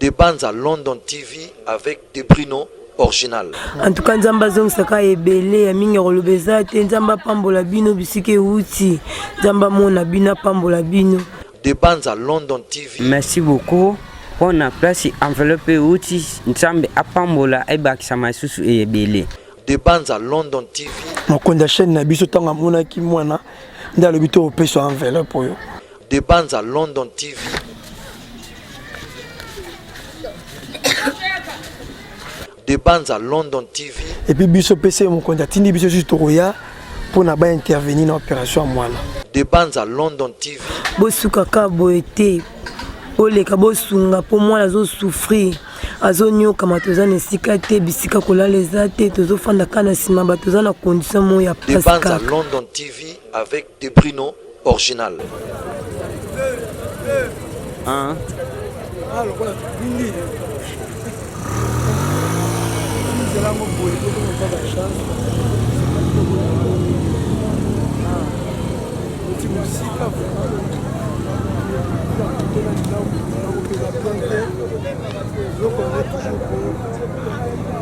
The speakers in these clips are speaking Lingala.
De Banza London TV avec Debrino original. En tout cas Nzambe azongisaka ebele ya mingi ya koloba eza te. Nzambe apambola bino bisika ewuti. Nzambe amona bino apambola bino. De Banza London TV. Merci beaucoup pona place enveloppe ewuti Nzambe apambola ebakisama lisusu ebele. De Banza London TV. Mokonzi ya chaîne na biso ntango amonaki mwana nde alobi to opesa enveloppe oyo. De Banza London TV. De Banza London TV. Et puis biso pese mokonzi atindi biso susu tokoya mpo na ba intervenir na opération ya mwana. De Banza London TV. Bosuka kaka boye te, boleka bosunga mpo mwana azosouffrir azonyokama, toza na esika te, bisika kolala eza te, tozofanda kaka na nsima bato, toza na condition moko ya De pasi Banza kaka. London TV avec Debrino original. Ah. Ah, lokola mingi. Nzela ngo boye to ba chance. Ah. Oti mosika vraiment.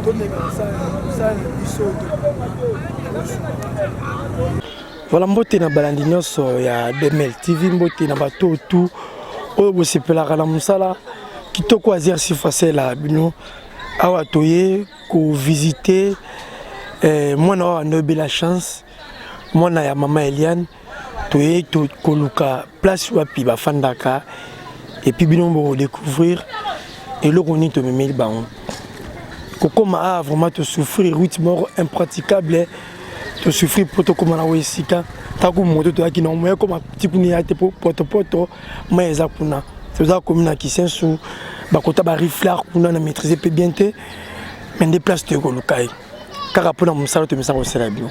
Tomeka kosala na biso. Voilà, mbote na balandi nyonso ya DML TV, mbote na bato tout oyo bosepelaka na mosala kitoko Azer Sifasela bino. Awa toye ko visiter eh, mwana oyo andobela chance, mwana ya mama Eliane. Toye to koluka place wapi bafandaka et puis bino bo découvrir eloko nini tomemeli bango. Kokoma awa vraiment to souffrir, route moko impraticable. To souffrir po tokóma na oyo esika ntango moto toyaki na moya ekóma ti kuna ya te po potopoto mai eza kuna. Toza komi na Kisensu, bakota ba riflar kuna na maîtriser pe bien te, mais nde place toyei koluka ye kaka mpona mosala tomesana kosala bino.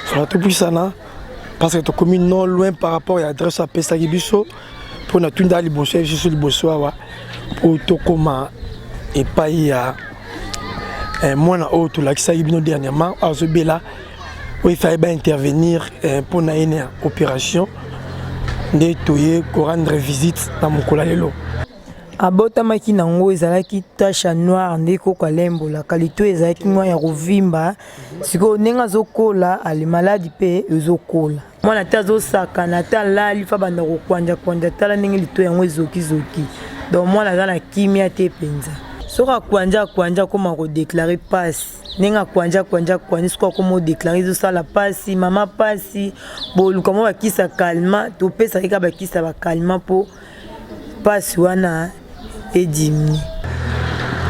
Voilà, topusana parce que tokomi non loin par rapport ya adresse apesaki biso mpona tunda liboso ya biso liboso awa po tokóma epai ya mwana oyo tolakisaki bino dernièrement azobela oyo efallait ba intervenir mpona ye na opération nde toye korendre visite na mokolo ya lelo. Abotamaki nango ezalaki tache noire nde koko alembolaka lito ezalaki mwa ya kovimba. Sikoyo ndenge azokola ali maladi mpe ezokola. Mwana te azosakana ata alali fa banda kokwanja kwanja, tala ndenge lito yango ezokizoki. Donc mwana aza na kimia te mpenza. Soki akwanja akwanja akoma kodeklare pasi, ndenge akwanja akwanja akwanja soki akoma odeklare ezosala pasi, mama pasi, boluka mwa bakisa kalma, topesaki kaka bakisa bakalma mpo pasi wana edimi.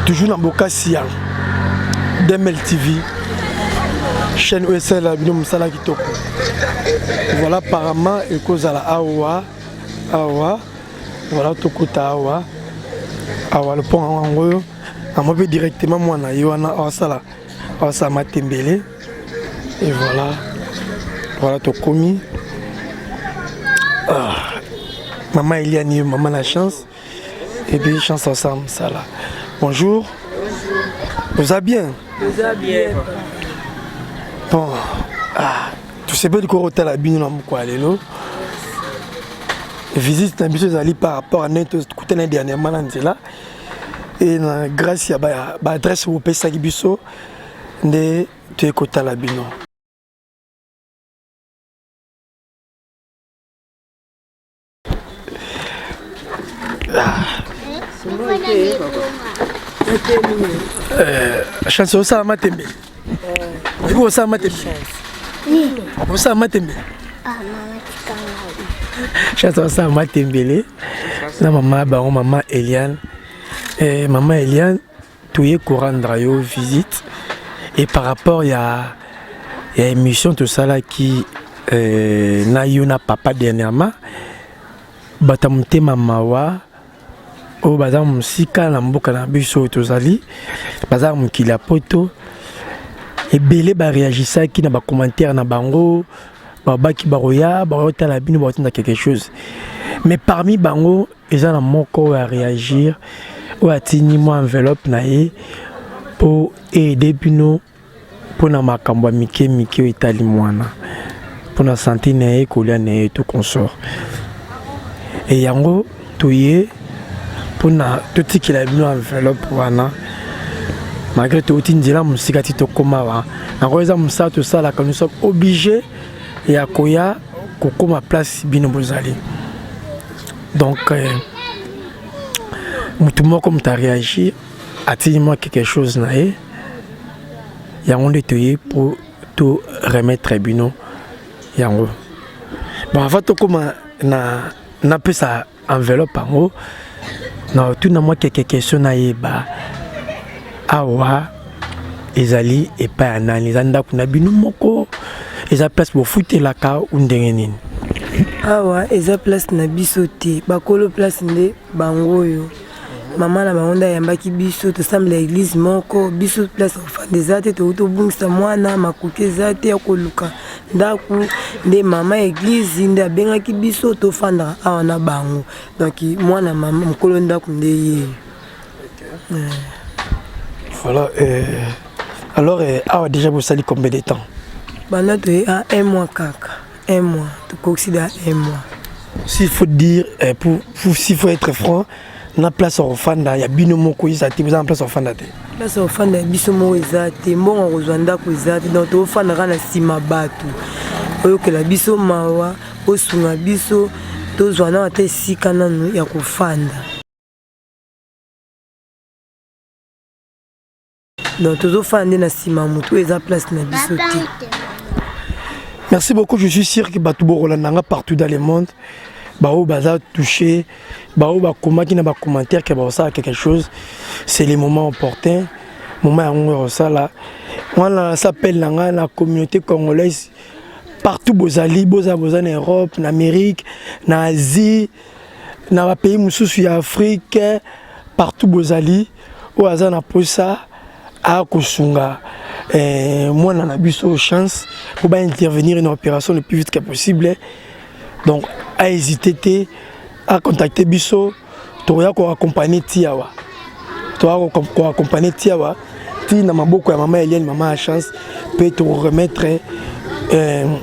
Toujours na bokasi ya DML TV, chaîne oyo esalela bino mosala kitoko. Voilà, apparemment ekozala awa awa. Voilà, tokota awa awa loponga yango oyo yango mpe directement mwana ye wana awasala awasala matembele. Et voilà, voilà tokomi. Ah, maman Eliane, maman la chance. Et puis chance ensemble, ça là. Bonjour. Vous allez bien? Vous allez bien. Bon, ah, tu sais pas du coup la bino na mukwa lelo. Visite na biso ezali par rapport à net kutana dernièrement na nzela et na grâce ya ba ba adresse opesaki biso nde toye kotala bino. Chance osala matembe. Oyebi kosala matembe? Osala matembe? Chance osala matembele na mama bango, mama Eliane. Mama Eliane, toye korendre yo visite et par rapport ya ya émission tosalaki na yo na papa dernièrement, bato ya motema mawa oyo baza mosika na mboka na biso oyo tozali, baza na mokili ya poto ebele bareagisaki na bacommentaire na bango, babaki bakoya bakotala bino bakotinda quelque chose, mais parmi bango eza na moko oyo aréagir, oyo atindi mwa enveloppe na ye po aider bino mpona makambo ya mike mike oyo etali mwana, mpona santé na ye, kolia na ye, tout consort. E yango toye mpona totikela bino enveloppe wana malgré touti nzela mosika ti tokóma wa yango eza mosala tosalaka, nous sommes obligés ya koya kokóma place bino bozali. Donc motu moko, moto aréagir, atili mwa quelque chose na ye, yango nde toye mpo to remettre bino yango. Bon, avant tokóma na napesa enveloppe yango, na otuna mwa quelque question. Nayeba awa ezali epai ya nani? Eza ndako na bino moko, eza place bofutelaka u ndenge nini? Awa eza place na biso te. Bakolo place nde bango oyo, mama na bango nde ayambaki biso. Tosambela église moko. Biso place kofanda eza te, tokoki tobungisa mwana, makoki eza te ya koluka ndako. Nde mama église nde abengaki biso tofandaka awa na bango. Donc mwana mama mokolo ndako nde ye. Voilà. Alors awa déjà bosali combien de temps? Banda toye a un mois kaka, un mois, tokokisi da un mois. S'il faut dire, s'il faut être franc, na place ya kofanda ya bino moko eza te? Boza na place ya kofanda te? Place ya kofanda ya biso moko eza te, mbongo kozwa ndako eza te. Donc tofanda kaka na nsima bato. Oyokela biso mawa, osunga biso, tozwa nano ata esika nanu ya kofanda. Donc tozofanda nde na nsima ya motu oyo, eza place na biso te. Merci beaucoup. Je suis sûr que bato bokolanda nga partout dans le monde, baoyo baza touché, baoyo bakomaki na bacommentaire ke bakosala quelque chose, c'est le moment opportun, moment yango ya kosala wana. Nasapele na ngai na communauté congolaise partout bozali, bozala boza na Europe, na Amérique, na Asie, na bapays mosusu ya Afrique, partout bozali, oyo aza na posa akosunga mwana na biso Chance po baintervenir une opération le plus vite que possible, donc ahésité te, acontacte biso. Tokoya koaccompagne ti awa, toya koaccompagne ti awa, ti na maboko ya mama Eliane, mama ya Chance, mpe tokoremettre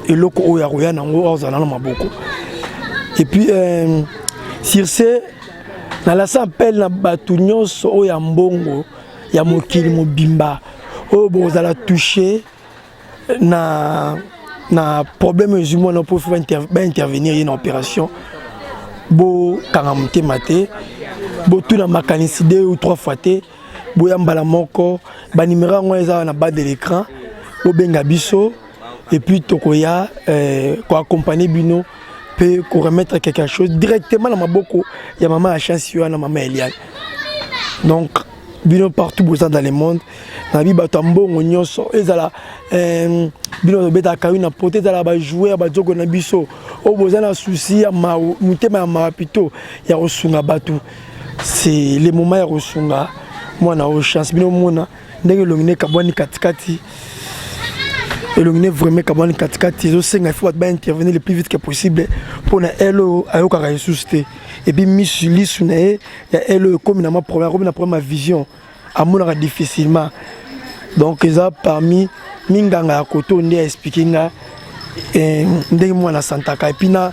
eloko oyo akoya nango, azala na maboko. Et puis sur ce, nalasa appel na bato nyonso oyo ya mbongo ya mokili mobimba oyo bokozala touché na problème ezwi mwana mpo baintervenir ye na opération, bokanga motema te, botuna makanisi deux ou trois fois te, boya mbala moko. Banimero yango eza na bas de l'écran, bobenga biso et puis tokoya koaccompagner bino mpe koremettre quelque chose directement na maboko ya mama ya Chance wana, mama Eliane. Donc bino partout boza dans le monde, nabi bato ya mbongo nyonso, ezala bino tobetaka yo na poto, ezala bajoueur bajoko na biso oyo boza na souci ya motema ya mawa pito ya kosunga bato, c'est le moment ya kosunga mwana oyo Chance. Bino mona ndenge elongi ne ekabwani katikati, elongi ne vraiment ekabwani katikati. Ezosenga, il faut bato baintervenir le plus vite que possible mpona ele oyo ayokaka lisusu te. Et puis misu, lisu na ye ya ele oyo ekomi na ma problème, akomi na problème ya vision, amonaka difficilement. Donc eza parmi minganga ya koto nde aexpliquer nga ndenge mwana asantaka, et puis na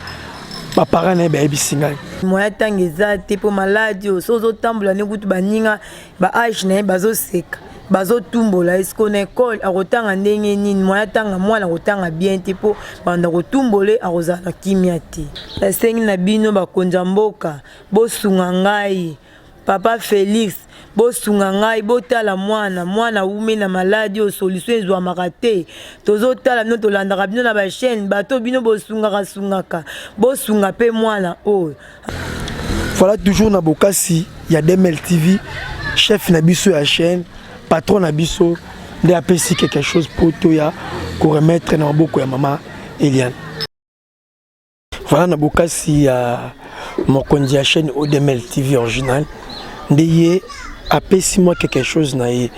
baparent na ye bayebisi ngai. Moya ntango eza te mpo maladi oyo, so ozotambola nde kutu baninga ba âge na ye bazoseka, bazotumbola. Eske na ekole akotanga ndenge nini? Moya tanga mwana akotanga bien te mpo banda kotumbola, akozala na kimia te. Nasengi na bino bakonzi ya mboka, bosunga ngai. Papa Félix, bosunga ngai, botala mwana. Mwana awumi na maladi oyo, solution ezwamaka te. Tozotala bino, tolandaka bino na bachaîne, bato bino bosungaka sungaka, bosunga mpe mwana oyo. Voilà, toujours na bokasi ya DML TV, chef na biso ya chaîne, patron na biso nde apesi quelque chose po toya koremettre na maboko ya mama Eliane. Voilà, na bokasi ya mokonzi ya chaîne ODML TV original nde ye apesi mwa quelque chose na ye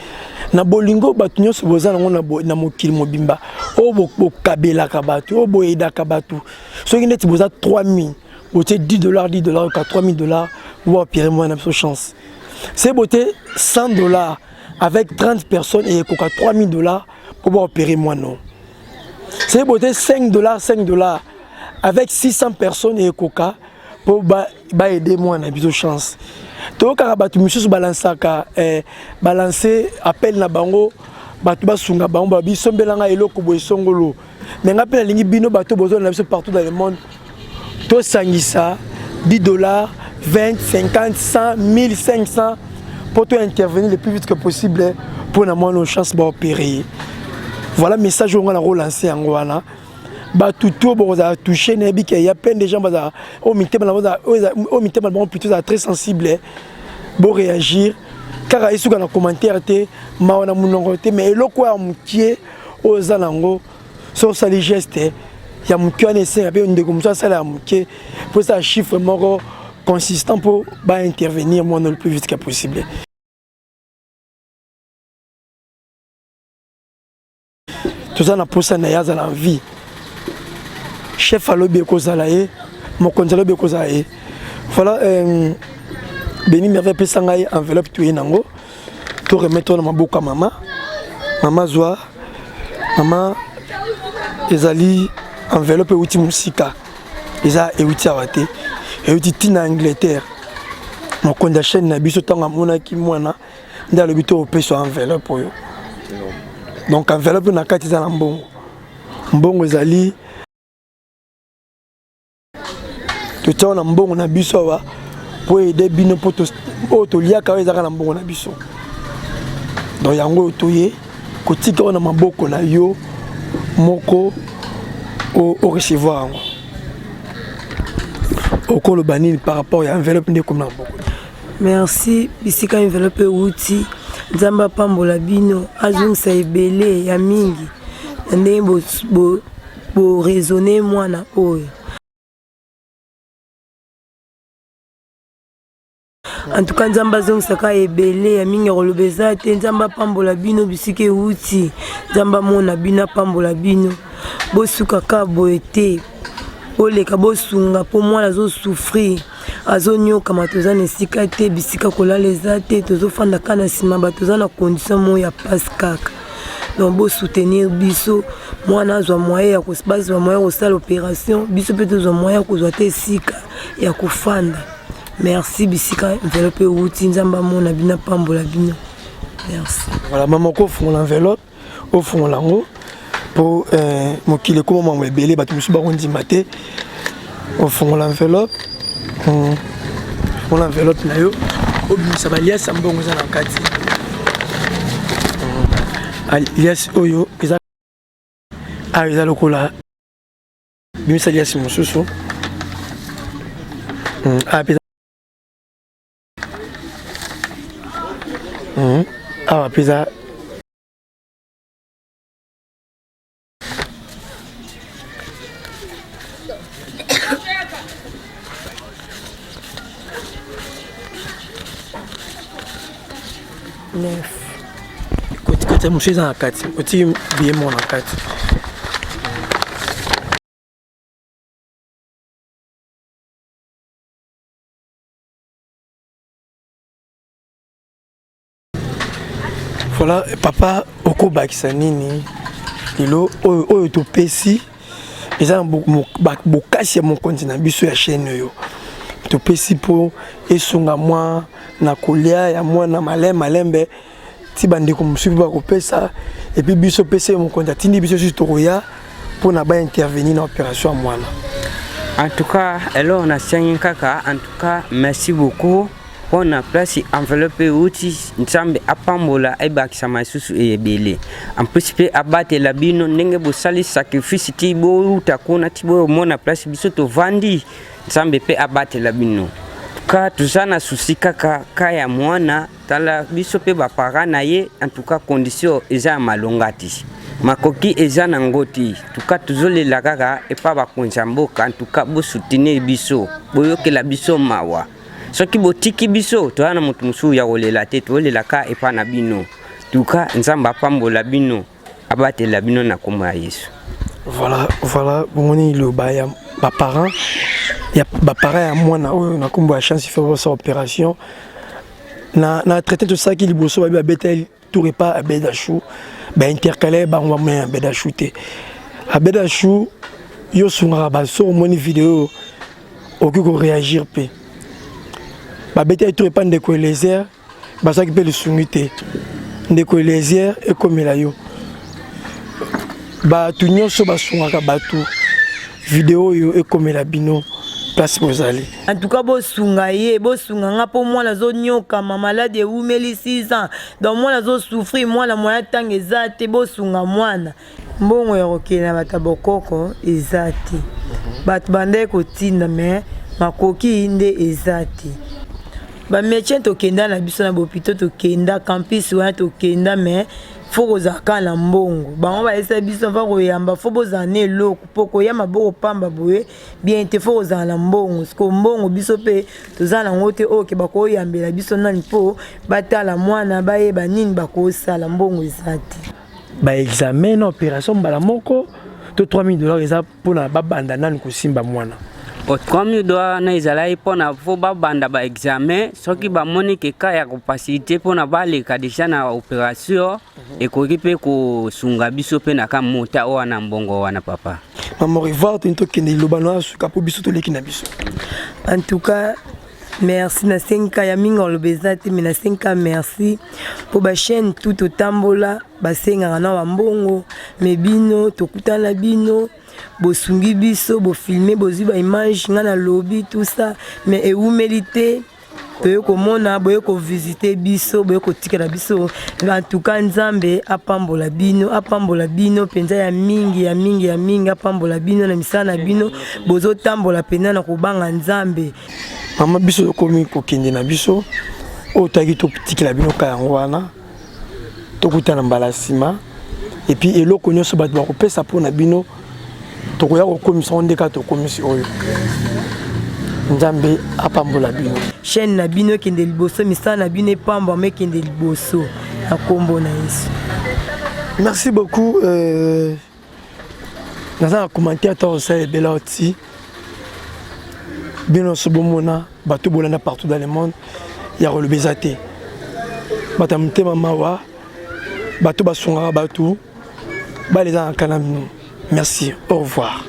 na bolingo. Bato nyonso boza nango na mokili mobimba oyo bokabelaka bato, oyo boyedaka bato, soki neti boza 3000, botie 10 dollars, 10 dollars oka 3000 dollars, boapire mwana biso Chance. Se bote 100 dollars avec 30 personnes, ekoka 3000 dollars mpo baopérer mwana oyo. Se bote 5 dollars, 5 dollars avec 600 personnes, ekoka mpo baaider mwana biso Chance. Toyokaka bato misusu balansaka eh, balanse appel na bango, bato basunga bango, babi sombela ngai eloko boye songolo. Mais ngai mpe nalingi bino bato bozolanda biso partout dans le monde, tosangisa 10 dollars, 20, 50, 100, 1500 mpo to intervenir le plus vite que possible mpo na mwana chance baopere ye. Voilà message oyo ngai nakolanse yango wana. Bato to bokozala touché, nayebi ke ya plein de gens bazala oyo mitema na bango, oyo mitema na bango plutôt ezala très sensible, bo réagir kaka esuka na commentaire te, mawa na monoko te, mais eloko ya mokie oyo oza nango, so osali geste ya moke wana, esenga mpe ndeko mosusu asala ya moke mpo esala chiffre moko consistant mpo baintervenir mwana le plus vite que possible. Toza na posa na ye azala en vie. Chef alobi ekozala ye, mokonzi alobi ekozala ye. Voilà, euh, Beni Merveille apesa ngai enveloppe, toye nango to remettre na maboko ya mama. Mama zwa, mama, ezali enveloppe euti mosika, eza euti awa te, euti ntina Angleterre. Mokonzi ya chaîne na biso, ntango amonaki mwana nde alobi to opesa enveloppe oyo. Donc enveloppe na kati eza na mbongo, mbongo ezali totia na mbongo na biso awa mpo ede bino, mpo oyo toliaka oyo ezaka na mbongo na biso. Donc yango oyo toye kotika oyo na maboko na yo moko, orecevoir yango. Okoloba nini par rapport ya enveloppe nde ekomi na maboko? Merci bisika enveloppe euti, Nzambe apambola bino, azongisa ebele ya mingi na ndenge boraisonne bo mwana oyo. En tout cas Nzambe azongisaka ebele ya mingi, ya koloba eza te. Nzambe apambola bino bisika euti, Nzambe amona bino, apambola bino. Bosuka kaka boye te, boleka bosunga mpo mwana azosouffrir, azonyokama. Toza na esika te, bisika kolala eza te, tozofanda kaka na nsima bato, toza na condition moko ya pasi kaka. Donc bosoutenir biso, mwana azwa moyen ya bazwa moyen ya kosala opération, biso mpe tozwa moyen ya kozwa te esika ya kofanda. Merci bisika enveloppe euti, Nzambe amona bino, apambola bino. Merci. Voilà, mama, okofungola enveloppe, ofungola yango mpo eh, mokili ekoma mambo ebele, bato mosusu bakondima te. Ofungola enveloppe, fungola enveloppe na yo, obimisa baliasi ya mbongo eza na kati. Liasi oyo eza awa eza lokola, bimisa liasi mosusu awa mpe awa mpe eza neuf. Kotikati mosusu eza na kati, otiki biye moko na kati. Voilà, papa, okobakisa nini lelo oyo oyo topesi? Eza na bokasi ya mokonzi na biso ya chaîne oyo topesi mpo esunga mwa na kolia ya mwana malembe malembe ti bandeko mosusu mpe bakopesa. Et puis biso pesa ye, mokonzi atindi biso susu, tokoya mpona baintervenir na opération ya mwana. En tout cas, eloko nasengi kaka, en tout cas merci beaucoup mpona place enveloppe euti. Nzambe apambola, ebakisama lisusu ebele. En plus mpe abatela bino ndenge bosali sacrifice ti bouta kuna ti boyomona place biso tovandi. Nzambe mpe abatela bino. Ka toza na susi kaka ka ya mwana. Tala biso mpe baparent na ye, en tout cas condition eza ya malonga te, makoki eza nango te. Tuka tozolela kaka epa bakonzi ya mboka, en tout cas bosoutenir biso, boyokela biso mawa. Soki botiki biso, toza na moto mosusu ya kolela te, tolela ka epa na bino. Tuka Nzambe apambola bino, abatela bino na kombo ya Yesu. Voilà, bomoni liloba ya baparent, ya baparent ya mwana oyo na nkombo ya Chance. Ife bosala opération na traité tosalaki liboso, babi babeta tour epa Abed Achou, baintercale bango, bamona Abed Achou te. Abed Achou, yo osungaka baso, omoni video, okoki koréagir mpe. Babetaki tour epa ndeko Eliezer, bazwaki mpe lisungi te. Ndeko Eliezer, ekomela yo. Bato nyonso basungaka bato, video oyo ekomela bino place bozali. En tout cas bosunga ye, bosunga nga mpo mwana azonyokama, maladi ewumeli 6 ans, donc mwana azosouffrir, mwana moya ntango eza te, bosunga mwana. Mbongo ya kokende na bato ya bokoko eza te, bato bandaki kotinda me makoki nde eza te. Bamédecin tokenda na biso na bopito, tokenda campus wana tokenda, me fo kozala kaka na mbongo. Bango bayebisa biso va koyamba, fo bozala na eloko mpo koya maboko pamba boye bien te, fo kozala na mbongo. Siko mbongo biso mpe toza nango te, oyo ke bakoyambela biso nani mpo batala mwana bayeba nini bakosala, mbongo eza te. Baexamen na opération mbala moko to 3000 dollars eza mpona babanda nani kosimba mwana? O 3000 dollars wana ezalaki mpona fo babanda baexamen. Soki bamoni ke ka ya kofaciliter mpona baleka déjà na opération, ekoki mpe kosunga biso mpe na ka mota oyo wana, mbongo wana, papa. Mama, au revoir. Toni tokende, liloba na suka mpo biso toleki na biso. En tout cas merci, nasengi ya mingi oloba eza te, me nasengi merci mpo bachaîne tout totambola basengaka na bambongo, me bino tokutana bino, bosungi biso, bofilme, bozwi baimage, ngai nalobi tout ça, mais ewumeli te toye komona, boye kovisite biso, boye kotikela biso. En tout cas Nzambe apambola bino, apambola bino mpenza ya mingi, ya mingi, ya mingi, apambola bino na misala na bino, bozotambola mpenza na kobanga Nzambe. Mama, biso tokomi kokende na biso. Oyo toyaki totikela bino ka yango wana. Tokutana mbala nsima. Et puis eloko nyonso bato bakopesa mpona bino, tokoya kokomisa ngo nde kaka tokomisi oyo. Nzambe apambola bino. Chaîne na bino ekende liboso, misala na bino epambwama, ekende liboso na nkombo na Yesu. Merci beaucoup. Naza na commentaire ta kosala ebele oti bino nyonso bomona, bato bolanda partout dans le monde, ya koloba eza te. Bato ya motema mawa, bato basungaka bato, bala eza na kana bino. Merci, au revoir.